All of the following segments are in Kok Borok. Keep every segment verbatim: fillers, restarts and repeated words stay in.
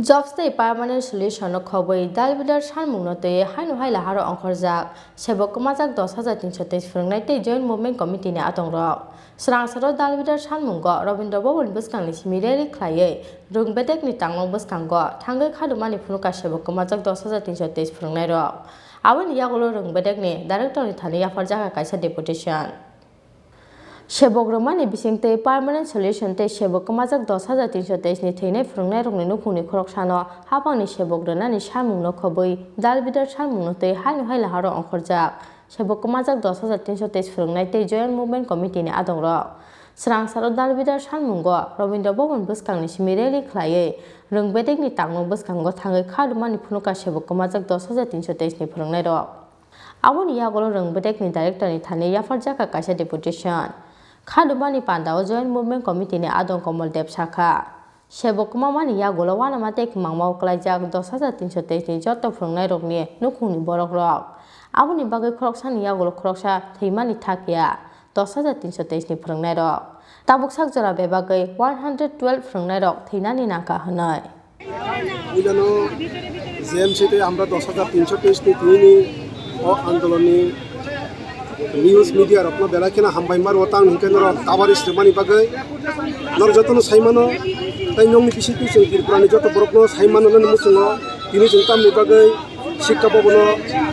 Jobs tei permanent solution no khobwi Dalbidar sanmung no twiwi haino hai laharo ongkhorjak sebok kwmajak dos hajar tinsho teis phwrwngnai tei Joint Movement Committee ni adongrok. Swrangsaro Dalbidar sanmungo Rabindra Bhavan bwskangni simi rally khlaiwi rwng bedekni tangmung bwskango thangwi khadumani phunukha sebok kwmajak dos hajar tinsho teis phwrwngnairok. Aboni yagulo rwng bedekni directorni thani yapharjakha kaisa deputation. Sebok rwmani bisingtwi permanent solution tei sebok kwmajak dos hajar tinsho teis ni thwinai phwrwngnairokni nukhungni khoroksano haphangni sebok rwnani samungno khobwi Dalbidar samungno twi haino hai laharo ongkhorjak sebok kwmajak dos hajar tinsho teis phwrwngnai tei Joint Movement Committee ni adongrok. Swrangsaro Dalbidar sanmungo Rabindra Bhavan bwskangni simi rally khlaiwi rwng bedekni tangmung bwskango thangwi khadumani phunukha sebok kwmajak dos hajar tinsho teis ni phwrwngnairok. Aboni yagulo rwng bedekni directorni thani yapharjakha kaisa deputation. Khadumani pandao Joint Movement Committee ni adong Komol Deb sakha, sebok kwmamani yagulo uanama tei kwmangmao kwlaijak dos hajar tinsho teis ni joto phwrwngnairokni nukhungni borokrok. Aboni bagwi khoroksani yagulo khoroksa thwimani thakya dos hajar tinsho teis ni phwrwngnairok. Tabuk sak jora bebagwi one hundred twelve phwrwngnairok thwinani nangkha hwnwi. Puilano J M C tei amra dos hajar tinsho teis ni tini o andolonni news media rokno belai kheno hambai ma rwo, tang hwnkhe norok coverage rwmani bagwi. Norok jotono sai mano, tei nokni bisingtwi chwng Tripura ni joto borokno sai mano nini muchungo tini chwng tamni bagwi Sikka Bhavan o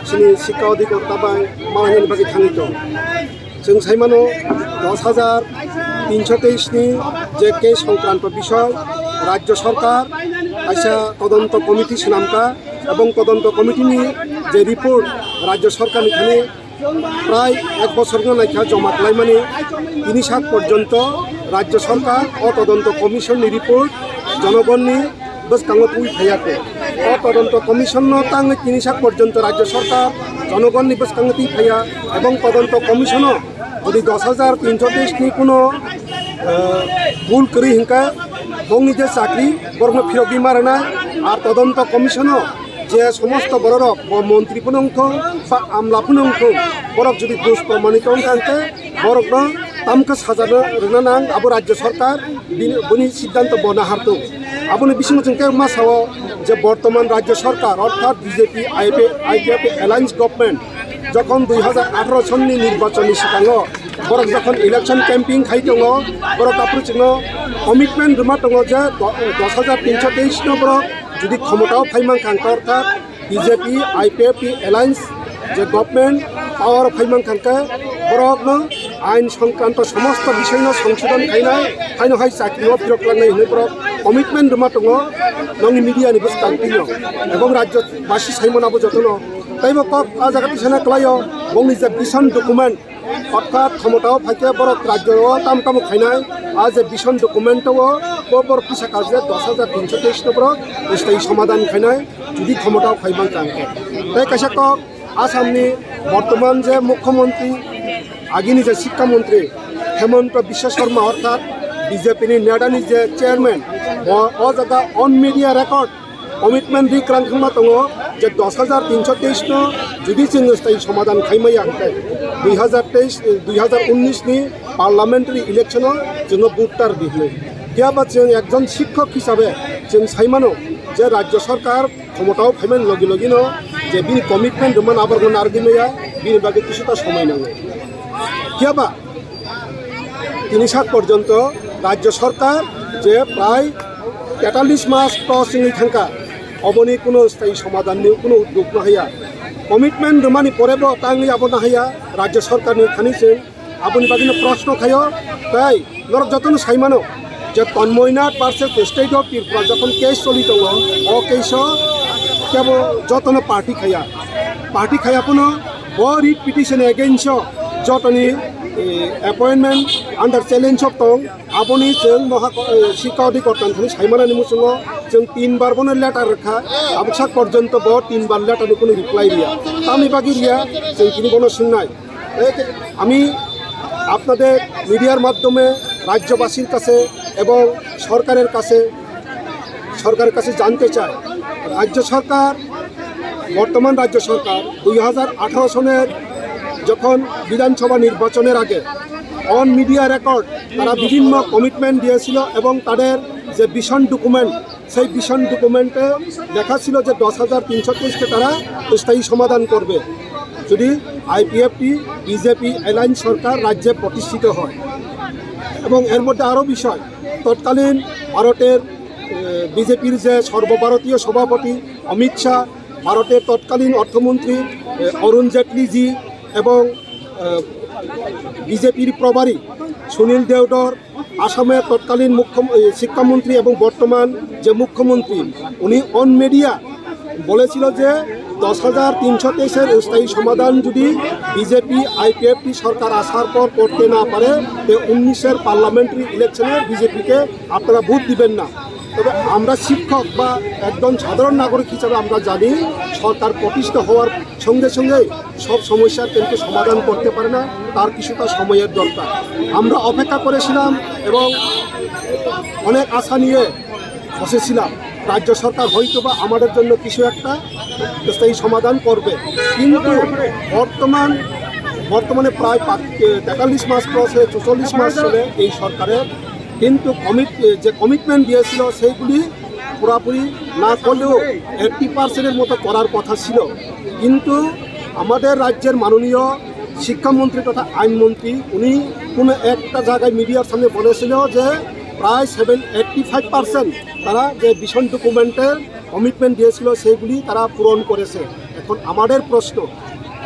chini Sikka Adhikatta bai ma hwnani bagwi thangwi tong. Chwng sai mano, dos hajar tinsho teis ni je case songkranto bisoi Rajya Sarkar kaisa todonto committee swnamkha, ebong todonto committee ni je report Rajya Sarkar ni thani prai ek bochor no naikha joma khlaimani, tini sak porjonto Rajya Sarkar o todonto commission ni report jonogonni bwskango twi phaiya kho. O todonto commission no tangwi tini sak porjonto Rajya Sarkar jonogonni bwskango twi phaiya, ebong todonto commission o jodi dos hajar tinsho teis ni kuno, eh, bul kwrwi hwnkhe bongni je chakri borokno phirogwi ma rwnai. Ar todonto commission o je somosto bororok, bo montri phano wngthong ba amla phano wngthong, borok jodi dos promanito wngkha hwnkhe borokno tamkhe saja rwna nang abo Rajya Sarkar bini, bini siddhanto bo naharthung. Aboni bisingo chwng tei ma sao je bortoman Rajya Sarkar orthat B J P I P F alliance government jokhon dui hajar atharo sonni nirbachonni swkango borok jokhon election campaign khai tongo, borok aphuru chwngno commitment rwma tongo je do-, dos hajar tinsho teis no borok jodi khomotao phai mankha hwnkhe orthat B J P I P F T alliance je government power o phai mankha hwnkhe borokno ain songkranto somosto bisoi no songsodon khainai, haino hai chakri o phirok langnai hinwi borok commitment rwma tongo. Nokni media ni bwskang twi no ebong Rajya basi sai mano abo jotono. Teibo kok a jaga tisana kwlaio, bongni je vision document, orthat khomotao phaikhe borok rajyo o tam tamo khainai, a je vision document o bo borok tisaka je dos hajar tinsho teis no borok stai somadan khainai, jodi khomotao phai mankha hwnkhe. Tei kaisa kok Assamni bortoman je mukhyamantri, agini je sikka mantri Hemanta Biswa Sarma orthat B J P ni neta ni je chairman, bo o jaga on media record commitment ri kwrang thangma tongo je dos hajar tinsho teis no jodi chwng stai somadan khai maya hwnkhe dui hajar teis, dui hajar unnish ni parliamentary election o chwngno vote tar di hwnwi. Phiya ba chwng ekjon sikhok hisabe chwng sai mano je Rajya Sarkar khomotao phaimani logi logi no je bini commitment rwmani aborokno narwgwi maya, bini bagwi kisuta somoi nango. Phiya ba tini sak porjonto Rajya Sarkar je prai tetallis mas tos wngwi thangkha, oboni kuno stai somadanni kuno uddog no haya. Commitment rwmani porebo tangwi abo no haya Rajya Sarkarni thani chwng aboni bagwino proshno khaio. Tei norok jotono sai mano je Tanmoy Nath versus State of Tripura jokhon case choli tongo, o case o kebo jotono party khaya, party khaya phano bo writ petition against o jotoni, eh, appointment under challenge o tong. Aboni chwng moha, eh, sikka adhikatta thani sai manani muchungo chwng tin bar bono letter rwkha, tabuk sak porjonto bo tin bar letter ni kuno reply riya. Tamni bagwi riya, chwng tini bono swngnai. এই আমি আপনাদের মিডিয়ার মাধ্যমে রাজ্যবাসীর কাছে এবং সরকারের কাছে, সরকারের কাছে জানতে চাই, রাজ্য সরকার, বর্তমান রাজ্য সরকার দুই হাজার আঠারো সনের যখন বিধানসভা নির্বাচনের আগে অন মিডিয়া রেকর্ড তারা বিভিন্ন কমিটমেন্ট দিয়েছিল এবং তাদের যে ভিশন ডকুমেন্ট সেই ভিশন ডকুমেন্টে লেখা ছিল যে দশ হাজার তিনশো তেইশকে তারা স্থায়ী সমাধান করবে, যদি আইপিএফটি বিজেপি অ্যালায়েন্স সরকার রাজ্যে প্রতিষ্ঠিত হয়। এবং এর মধ্যে আরও বিষয়, তৎকালীন ভারতের বিজেপির যে সর্বভারতীয় সভাপতি অমিত শাহ, ভারতের তৎকালীন অর্থমন্ত্রী এ, অরুণ জেটলিজি এবং বিজেপির প্রভারী সুনীল দেওধর, আসামের তৎকালীন মুখ্য শিক্ষামন্ত্রী এবং বর্তমান যে মুখ্যমন্ত্রী, উনি অন মিডিয়া বলেছিল যে দশ হাজার তিনশো তেইশের স্থায়ী সমাধান যদি বিজেপি আইপিএফটি সরকার আসার পর করতে না পারে, তে উনিশের পার্লামেন্টারি ইলেকশনে বিজেপিকে আপনারা ভোট দিবেন না। তবে আমরা শিক্ষক বা একজন সাধারণ নাগরিক হিসাবে আমরা জানি, সরকার প্রতিষ্ঠা হওয়ার সঙ্গে সঙ্গে সব সমস্যার কিন্তু সমাধান করতে পারে না, তার কিছুটা সময়ের দরকার। আমরা অপেক্ষা করেছিলাম এবং অনেক আশা নিয়ে বসেছিলাম, রাজ্য সরকার হয়তো বা আমাদের জন্য কিছু একটা স্থায়ী সমাধান করবে। কিন্তু বর্তমান বর্তমানে প্রায় পাঁচ- তেতাল্লিশ মাস ক্রস হয়ে চুচল্লিশ মাস চলে এই সরকারের, কিন্তু কমিট যে কমিটমেন্ট দিয়েছিল সেইগুলি পুরাপুরি না করলেও এইট্টি পার্সেন্টের মতো করার কথা ছিল। কিন্তু আমাদের রাজ্যের মাননীয় শিক্ষামন্ত্রী তথা আইনমন্ত্রী, উনি কোনো একটা জায়গায় মিডিয়ার সামনে বলেছিল যে প্রায় সেভেন এইট্টি ফাইভ পার্সেন্ট তারা যে ভিশন ডকুমেন্টের কমিটমেন্ট দিয়েছিল সেইগুলি তারা পূরণ করেছে। এখন আমাদের প্রশ্ন,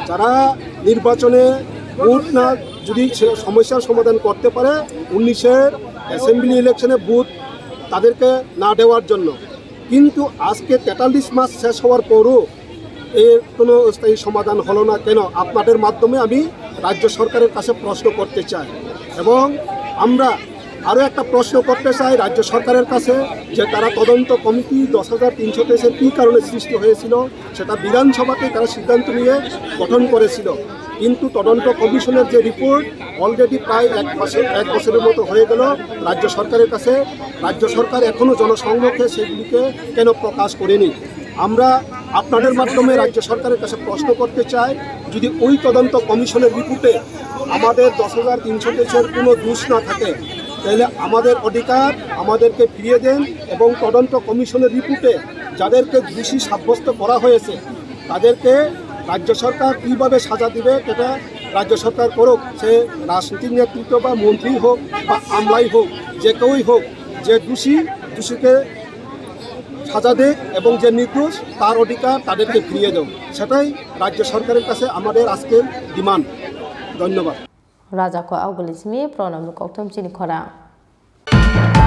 যারা নির্বাচনে ভোট না যদি সে সমস্যার সমাধান করতে পারে, উনিশের অ্যাসেম্বলি ইলেকশনে ভোট তাদেরকে না দেওয়ার জন্য, কিন্তু আজকে তেতাল্লিশ মাস শেষ হওয়ার পরও এর কোনো স্থায়ী সমাধান হলো না কেন? আপনাদের মাধ্যমে আমি রাজ্য সরকারের কাছে প্রশ্ন করতে চাই। এবং আমরা আরও একটা প্রশ্ন করতে চাই রাজ্য সরকারের কাছে, যে তারা তদন্ত কমিটি দশ হাজার তিনশো তেইশের কী কারণে সৃষ্টি হয়েছিল, সেটা বিধানসভাতে তারা সিদ্ধান্ত নিয়ে গঠন করেছিল, কিন্তু তদন্ত কমিশনের যে রিপোর্ট অলরেডি প্রায় এক মাসে এক বছরের মতো হয়ে গেল রাজ্য সরকারের কাছে। রাজ্য সরকার এখনও জনসম্মুখে সেগুলিকে কেন প্রকাশ করেনি? আমরা আপনাদের মাধ্যমে রাজ্য সরকারের কাছে প্রশ্ন করতে চাই, যদি ওই তদন্ত কমিশনের রিপোর্টে আমাদের দশ হাজার তিনশো তেইশের কোনো দোষ না থাকে, তাহলে আমাদের অধিকার আমাদেরকে ফিরিয়ে দেন এবং তদন্ত কমিশনের রিপোর্টে যাদেরকে দোষী সাব্যস্ত করা হয়েছে, তাদেরকে রাজ্য সরকার কীভাবে সাজা দিবে, সেটা রাজ্য সরকার করুক। সে রাজনৈতিক নেতৃত্ব বা মন্ত্রী হোক বা আমলাই হোক, যে কেউই হোক, যে দোষী, দোষীকে সাজা দেয় এবং যে নির্দোষ, তার অধিকার তাদেরকে ফিরিয়ে দেয়, সেটাই রাজ্য সরকারের কাছে আমাদের আজকের ডিমান্ড। ধন্যবাদ। Rajako Auguli simi pronom ni kokthom chini khorang.